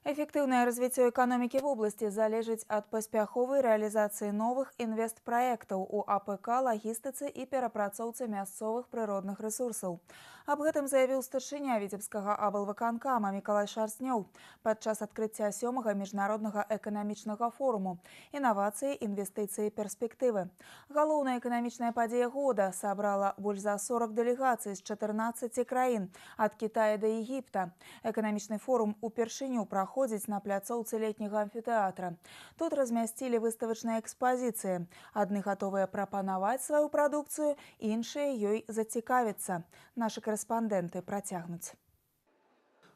Эфектыўнае развіццё эканомікі вобласці залежыць ад паспяховай рэалізацыі новых інвестпраектаў у АПК, лагістыцы і перапрацоўцы мясцовых прыродных рэсурсаў. Аб гэтым заявіў старшыня Віцебскага аблвыканкама Мікалай Шарстнёў падчас адкрыцця сёмага міжнароднага эканамічнага форуму «Інавацыі, інвестыцыі, перспектывы». Галоўная эканамічная падзея года сабрала больш за 40 дэлегацый з 14 краін ад Китая да Егіпта. Эканамічны форум упершыню праходзіць на пляцоўцы летняга амфітэатра. Тут размясцілі выставачныя экспазіцыі. Адны гатовыя прапанаваць сваю прадукцыю, іншыя ёй зацікавіцца. Нашы карэспандэнты працягнуць.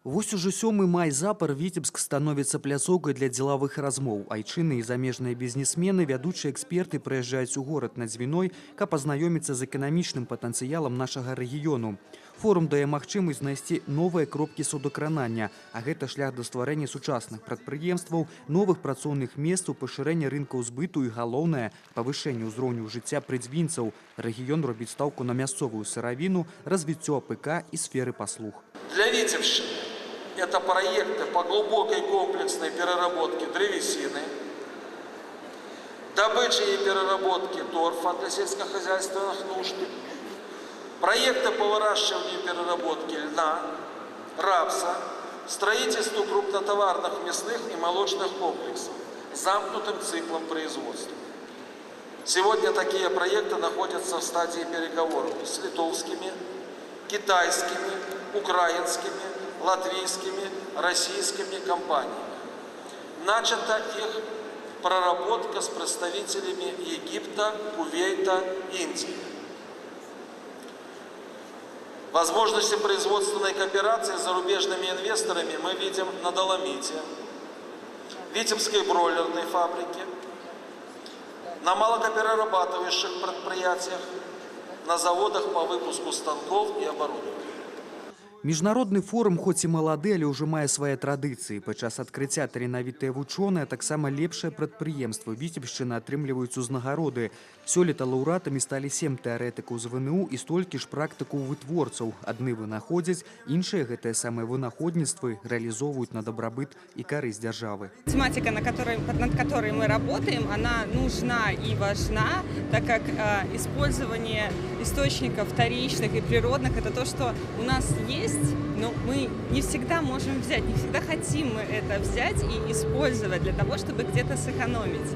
Вось ужо сёмы май запар Віцебск становіцца пляцоўкай для дзелавых размоў. Айчынныя і замежныя бізнесмены, вядучыя эксперты прыязджаюць у горад над Дзвіной, каб пазнаёміцца з эканамічным патэнцыялам нашага рэгіёну. Форум дае магчымасць знайсці новыя кропкі судакранання, а гэта шлях да стварэння сучасных прадпрыемстваў, новых працоўных месцаў, пашырэння рынкаў збыту і, галоўнае, павышэнне ўзроўню жыцця прыдзвінцаў. Рэгіён робіць стаўку на мясцовую сыравіну, развіццё АПК і сферы паслуг. Для Витебщины это проекты по глубокой комплексной переработке древесины, добыче и переработке торфа для сельскохозяйственных нужд, проекты по выращиванию и переработке льна, рапса, строительству крупнотоварных мясных и молочных комплексов с замкнутым циклом производства. Сегодня такие проекты находятся в стадии переговоров с литовскими, китайскими, украинскими, латвийскими, российскими компаниями. Начата их проработка с представителями Египта, Кувейта, Индии. Возможности производственной кооперации с зарубежными инвесторами мы видим на Доломите, Витебской бройлерной фабрике, на молокоперерабатывающих предприятиях, на заводах по выпуску станков и оборудования. Міжнародны форум хоць і малады, але ўжо мае свае традыцыі. Падчас адкрыцця таленавітыя вучоныя, а таксама лепшыя прадпрыемствы Віцебшчыны атрымліваюць узнагароды. Сёлета лаўрэатамі сталі сем тэарэтыкаў з ВНУ і столькі ж практыкаў вытворцаў. Адны вынаходзяць, іншыя гэтыя самыя вынаходніцтвы рэалізоўваюць на дабрабыт і карысць дзяржавы. Тематика, над которой мы работаем, она нужна и важна, так как использование источников вторичных и природных – это то, что у нас есть, но мы не всегда можем взять, не всегда хотим мы это взять и использовать для того, чтобы где-то сэкономить.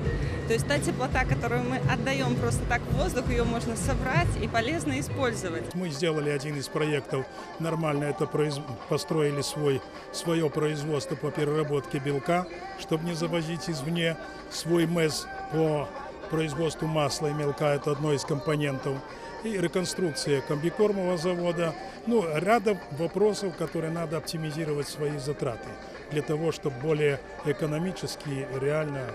То есть та теплота, которую мы отдаем просто так в воздух, ее можно собрать и полезно использовать. Мы сделали один из проектов нормально, это построили свое производство по переработке белка, чтобы не завозить извне, свой МЭС по производству масла и мелка, это одно из компонентов, и реконструкция комбикормового завода. Ну, ряда вопросов, которые надо оптимизировать свои затраты для того, чтобы более экономически и реально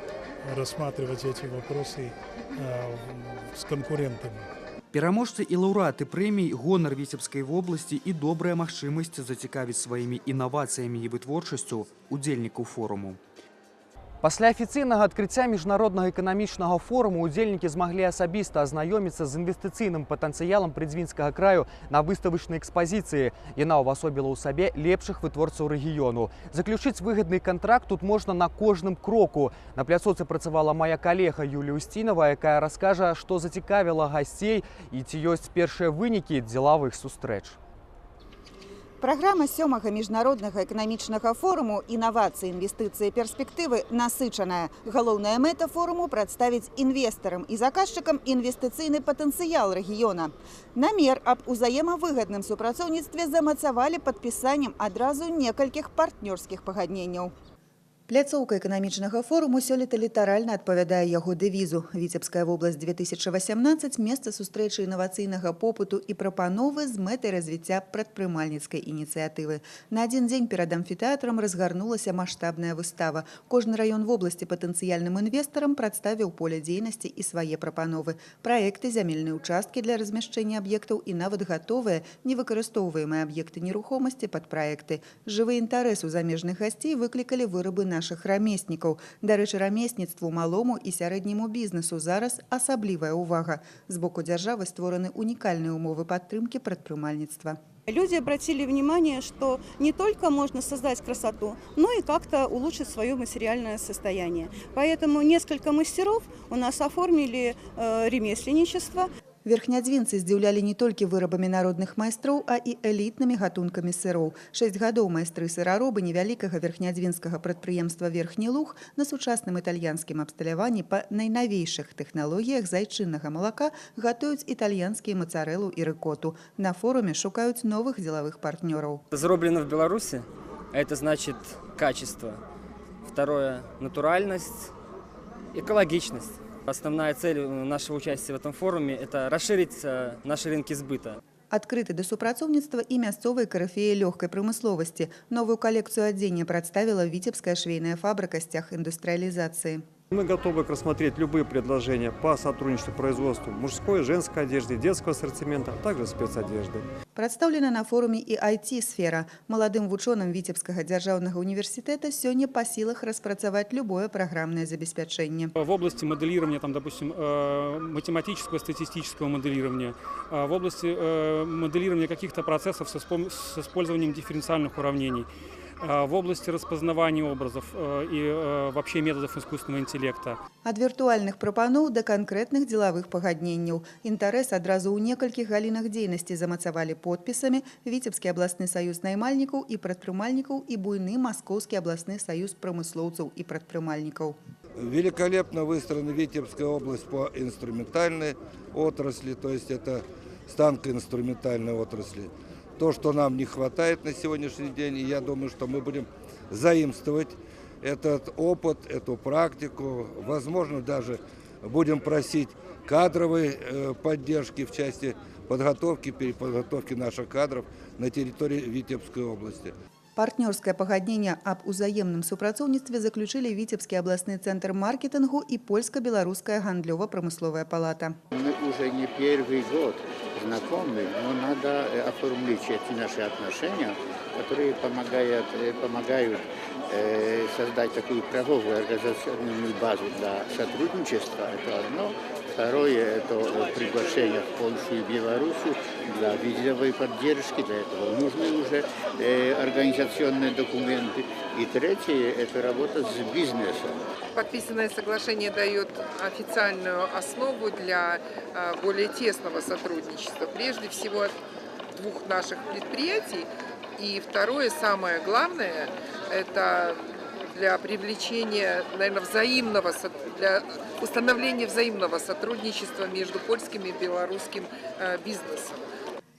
рассматривать эти вопросы с конкурентами. Пераможцы і лаўрэаты прэмій — гонар Віцебскай вобласці і добрая магчымасць зацікавіць сваімі інавацыямі і вытворчасцю удзельнікаў форуму. Пасля афіцыйнага адкрыцця міжнароднага эканамічнага форуму удзельнікі змаглі асабіста азнаёміцца з інвестыцыйным патэнцыялам прыдзвінскага краю на выставачнай экспазіцыі. Яна ўвасобіла ў сабе лепшых вытворцаў рэгіёну. Заключыць выгадны кантракт тут можна на кожным кроку. На пляцоўцы працавала мая калега Юлія Усцінова, якая раскажа, што зацікавіла гасцей і ці ёсць першыя вынікі дзелавых сустрэч. Праграма сёмага міжнароднага эканамічнага форуму «Інавацыі, інвестыцыі, перспектывы» насычаная. Галоўная мэта форуму — прадставіць інвестарам і заказчыкам інвестыцыйны патэнцыял рэгіёна. Намер аб узаемавыгадным супрацоўніцтве замацавалі падпісаннем адразу некалькіх партнёрскіх пагадненняў. Пляцоўка эканамічнага форуму сёлета літаральна адпавядае яго дэвізу. Віцебская вобласць 2018 — месца сустрэчы інавацыйнага попыту і прапановы з мэтай развіцця прадпрымальніцкай ініцыятывы. На адзін дзень перад амфітэатрам разгарнулася маштабная выстава. Кожны раён вобласці патэнцыяльным інвестарам прадставіў поле дзейнасці і свае прапановы. Праекты, зямельныя ўчасткі для размяшчэння аб'ектаў і нават гатовыя невыкарыстоўваемыя аб'екты нерухомасці пад праекты. Жывы інтарэс у замежных гасцей выклікалі вырабы нашых нашых рамеснікаў. Дарэчы, рамесніцтву, малому і сярэдняму бізнесу зараз асаблівая ўвага. З боку дзяржавы створаны унікальныя ўмовы падтрымкі прадпрымальніцтва. Люди обратили внимание, что не только можно создать красоту, но и как-то улучшить свое материальное состояние. Поэтому несколько мастеров у нас оформили ремесленничество. Верхнядзвінцы здзіўлялі не толькі вырабамі народных майстроў, а і элітнымі гатункамі сыроў. 6 гадоў майстры сыраробы невялікага верхнядзвінскага прадпрыемства «Верхні Луг» на сучасным італьянскім абсталяванні па найнавейшых тэхналогіях з айчыннага малака гатуюць італьянскія мацарэлу і рыкоту. На форуме шукаюць новых дзелавых партнёраў. Зроблена в Беларуси, а это значит качество. Второе – натуральность, экологичность. Основная цель нашего участия в этом форуме – это расширить наши рынки сбыта. Адкрыты да супрацоўніцтва і мясцовыя карыфеі лёгкай прамысловасці. Новую калекцыю адзення прадставіла віцебская швейная фабрыка «Сцяг індустрыялізацыі». Мы готовы рассмотреть любые предложения по сотрудничеству, производству мужской, женской одежды, детского ассортимента, а также спецодежды. Прадстаўлена на форуме і IT-сфера. Маладым вучоным Віцебскага дзяржаўнага універсітэта сёння па сілах распрацаваць любое праграмнае забеспячэнне. В области моделирования, там, допустим, математического, статистического моделирования, в области моделирования каких-то процессов с использованием дифференциальных уравнений, в области распознавания образов и вообще методов искусственного интеллекта. Ад віртуальных прапаноў да канкрэтных дзелавых пагадненняў. Інтарэс адразу ў некалькіх галінах дзейнасці замацавалі подпісамі Віцебскі абласны саюз наймальнікаў і прадпрымальнікаў і буйны Маскоўскі абласны саюз прамыслоўцаў і прадпрымальнікаў. Великолепно выстроена Витебская область по инструментальной отрасли, то есть это станко-инструментальной отрасли. То, что нам не хватает на сегодняшний день, и я думаю, что мы будем заимствовать этот опыт, эту практику, возможно, даже будем просить кадровой поддержки в части подготовки, переподготовки наших кадров на территории Витебской области. Партнёрскае пагадненне аб узаемным супрацоўніцтве заключылі Віцебскі абласны цэнтр маркетынгу і польска-беларуская гандлёва-прамысловая палата. Мы уже не первый год знакомы, но надо оформить эти наши отношения, которые помогают создать такую правовую организационную базу для сотрудничества. Это одно. Второе – это приглашение в Польшу и Белоруссию для визовой поддержки. Для этого нужны уже организационные документы. И третье – это работа с бизнесом. Подписанное соглашение дает официальную основу для более тесного сотрудничества. Прежде всего, двух наших предприятий. И второе, самое главное, это для привлечения, наверное, для установления взаимного сотрудничества между польским и белорусским бизнесом.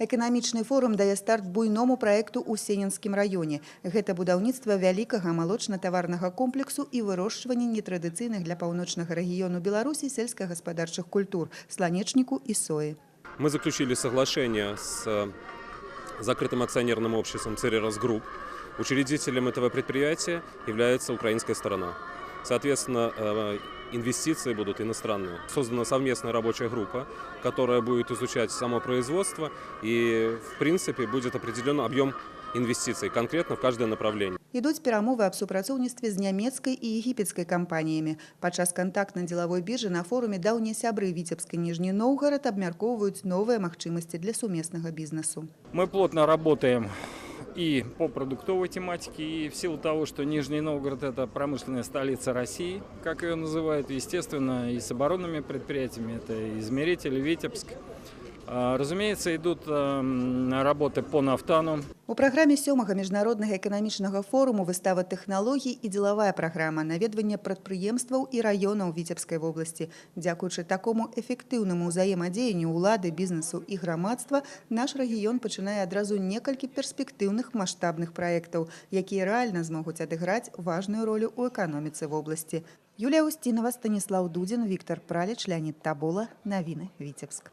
Эканамічны форум дае старт буйному праекту ў Сенненскім раёне. Гэта будаўніцтва вялікага малочна-таварнага комплексу і вырошчванне нетрадыцыйных для паўночнага рэгіёну Беларусі сельскагаспадарчых культур – сланечніку і соі. Мы заключили соглашение с закрытым акционерным обществом «Церерас Групп». Учредителем этого предприятия является украинская сторона. Соответственно, инвестиции будут иностранные. Создана совместная рабочая группа, которая будет изучать само производство и, в принципе, будет определен объем инвестиций конкретно в каждое направление. Ідуць перамовы аб супрацоўніцтве з нямецкай і егіпецкай кампаніямі. Падчас кантактна-дзелавой біржы на форуме даўнія сябры Віцебск і Ніжні Ноўгарад абмяркоўваюць новыя магчымасці для сумеснага бізнесу. Мы плотно работаем и по продуктовой тематике, и в силу того, что Нижний Новгород – это промышленная столица России, как ее называют, естественно, и с оборонными предприятиями, это Измеритель, Витебск. Разумеется, идут работы по нафтану. У праграме сёмага міжнароднага эканамічнага форуму выстава тэхналогій і дзелавая праграма, наведванне прадпрыемстваў і раёнаў Віцебскай вобласці. Дзякуючы такому эфектыўнаму ўзаемадзеянню ўлады, бізнесу і грамадства наш рэгіён пачынае адразу некалькі перспектыўных маштабных праектаў, якія рэальна змогуць адыграць важную ролю ў эканоміцы вобласці. Юлія Усцінава, Станіслаў Дудзін, Віктор Праліч, Леанід Табола. Навіны. Віцебск.